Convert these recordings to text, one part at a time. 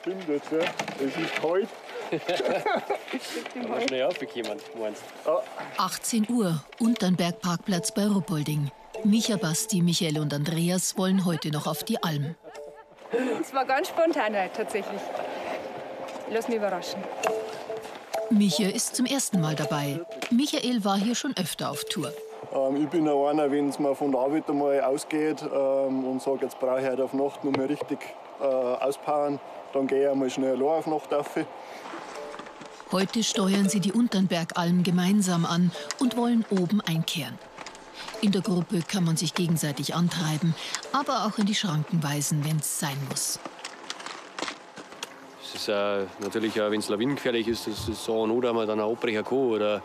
Stimmt jetzt, ja. Es ist kalt. Aber schnell aufgekommen, meinst du? 18 Uhr, Unternberg-Parkplatz bei Ruhpolding. Micha, Basti, Michael und Andreas wollen heute noch auf die Alm. Es war ganz spontan heute, tatsächlich. Ich lass mich überraschen. Micha ist zum ersten Mal dabei. Michael war hier schon öfter auf Tour. Ich bin auch einer, wenn es mir von der Arbeit einmal ausgeht und sage, jetzt brauche ich heute auf Nacht noch mal richtig auspowern, dann gehe ich einmal schnell allein auf Nacht auf. Heute steuern sie die Unternbergalm gemeinsam an und wollen oben einkehren. In der Gruppe kann man sich gegenseitig antreiben, aber auch in die Schranken weisen, wenn's sein muss. Es ist natürlich auch, wenn's lawinengefährlich ist, das ist so ein Not, dass man dann auch abbrechen kann. Oder,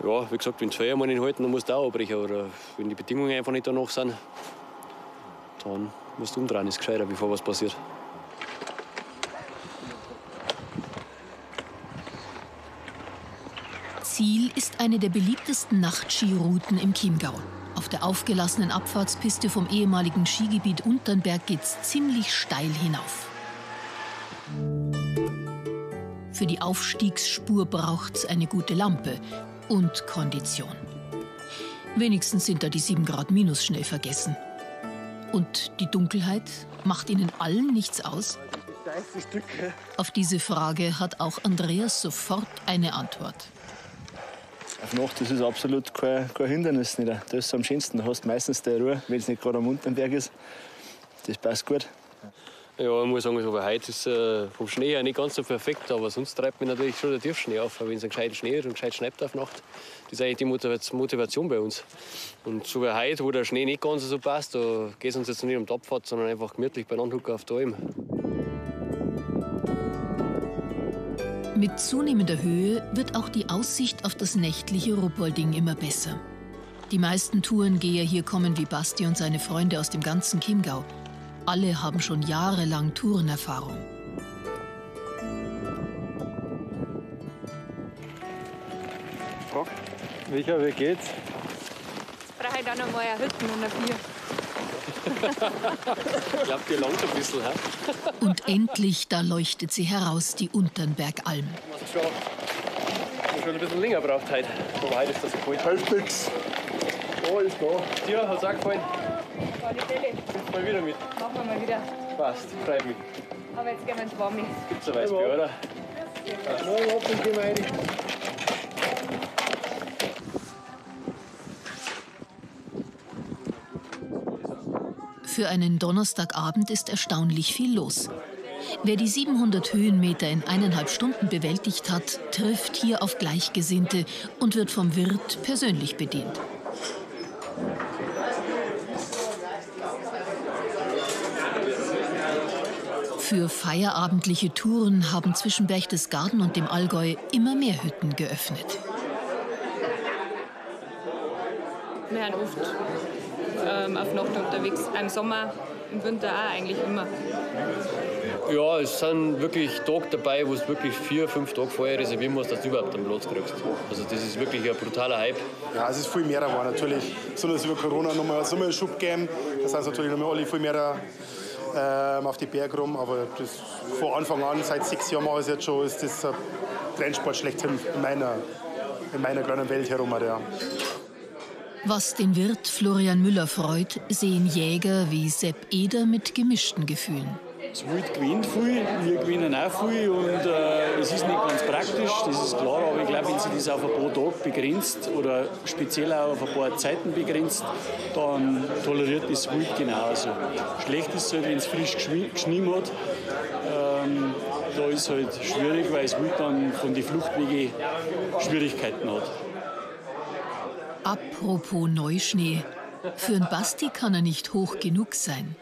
ja, wie gesagt, wenn die Feuer mal nicht halten, dann musst du auch abbrechen. Oder wenn die Bedingungen einfach nicht danach sind, dann musst du umdrehen, ist gescheiter, bevor was passiert. Ziel ist eine der beliebtesten Nachtskirouten im Chiemgau. Auf der aufgelassenen Abfahrtspiste vom ehemaligen Skigebiet Unternberg geht's ziemlich steil hinauf. Für die Aufstiegsspur braucht's eine gute Lampe und Kondition. Wenigstens sind da die 7 Grad minus schnell vergessen. Und die Dunkelheit macht ihnen allen nichts aus? Auf diese Frage hat auch Andreas sofort eine Antwort. Auf Nacht, das ist absolut kein Hindernis. Nicht. Das ist am schönsten. Da hast du meistens die Ruhe, wenn es nicht gerade am Unternberg ist. Das passt gut. Ja, ich muss sagen, aber heute ist vom Schnee her nicht ganz so perfekt, aber sonst treibt mich natürlich schon der Tiefschnee auf. Wenn es einen gescheiten Schnee ist und gescheit schneit auf Nacht, das ist eigentlich die Motivation bei uns. Und so wie heute, wo der Schnee nicht ganz so passt, da geht es uns jetzt nicht um die Abfahrt, sondern einfach gemütlich beieinander hocken auf der Alm. Mit zunehmender Höhe wird auch die Aussicht auf das nächtliche Ruhpolding immer besser. Die meisten Tourengeher hier kommen wie Basti und seine Freunde aus dem ganzen Chiemgau. Alle haben schon jahrelang Tourenerfahrung. Frag, Micha, wie geht's? Jetzt brauche ich dann noch mal eine Hütte und ein Bier. Ich glaub, dir langt ein bisschen, hä? Und endlich, da leuchtet sie heraus, die Unternbergalm. Ich hab schon ein bisschen länger gebraucht heute. Aber heute ist das kalt. Hilft nix. Da ist da. Dir hat's auch gefallen. Auf alle Fälle. Kommst mal wieder mit. Machen wir mal wieder. Passt, freut mich. Aber jetzt gehen wir ins Warme. Gibt's ein Weißbier, oder? Ja, ja, gehen wir rein. Für einen Donnerstagabend ist erstaunlich viel los. Wer die 700 Höhenmeter in 1,5 Stunden bewältigt hat, trifft hier auf Gleichgesinnte und wird vom Wirt persönlich bedient. Für feierabendliche Touren haben zwischen Berchtesgaden und dem Allgäu immer mehr Hütten geöffnet. Wir sind oft auf Nacht unterwegs, im Sommer, im Winter auch eigentlich immer. Ja, es sind wirklich Tage dabei, wo es wirklich 4, 5 Tage vorher reservieren musst, dass du überhaupt einen Platz kriegst. Also das ist wirklich ein brutaler Hype. Ja, es ist viel mehr geworden natürlich. Besonders über Corona nochmal einen Schub gegeben. Da sind natürlich nochmal alle viel mehr auf die Berge rum. Aber das von Anfang an, seit 6 Jahren mache ich es jetzt schon, ist das ein Trendsport schlechthin in meiner kleinen Welt herum. Ja. Was den Wirt Florian Müller freut, sehen Jäger wie Sepp Eder mit gemischten Gefühlen. Das Wild gewinnt viel, wir gewinnen auch viel und es ist nicht ganz praktisch, das ist klar, aber ich glaube, wenn sich das auf ein paar Tage begrenzt oder speziell auch auf ein paar Zeiten begrenzt, dann toleriert das Wild genauso. Schlecht ist es halt, wenn es frisch geschnien hat, da ist halt schwierig, weil das Wild dann von den Fluchtwegen Schwierigkeiten hat. Apropos Neuschnee, für einen Basti kann er nicht hoch genug sein.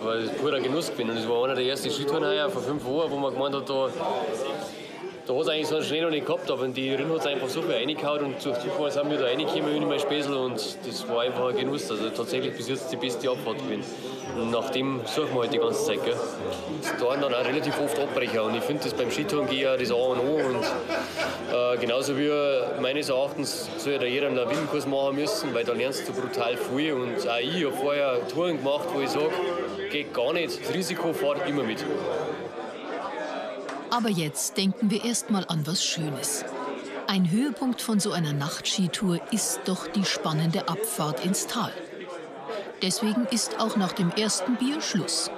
Weil es purer Genuss gewesen. Und das war einer der ersten Skitouren heuer vor 5 Jahren, wo man gemeint hat, da hat es eigentlich so einen Schnee noch nicht gehabt, aber in die Rinne hat es einfach so viel reingehauen und durch Zufall sind wir da reingekommen in mein Späßel und das war einfach ein Genuss. Also tatsächlich bis jetzt die beste Abfahrt gewesen. Und nach dem suchen wir halt die ganze Zeit. Gell. Es dauern dann auch relativ oft Abbrecher und ich finde das beim Skitourengeher das A und O und genauso wie meines Erachtens soll ja da jeder einen Lawinenkurs machen müssen, weil da lernst du brutal viel und auch ich habe vorher Touren gemacht, wo ich sage, Geht gar nicht. Das Risiko fährt immer mit. Aber jetzt denken wir erst mal an was Schönes. Ein Höhepunkt von so einer Nachtskitour ist doch die spannende Abfahrt ins Tal. Deswegen ist auch nach dem ersten Bier Schluss.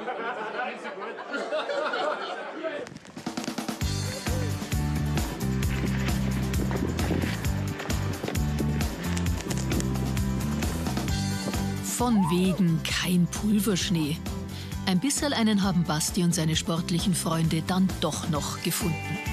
Von wegen kein Pulverschnee. Ein bisserl einen haben Basti und seine sportlichen Freunde dann doch noch gefunden.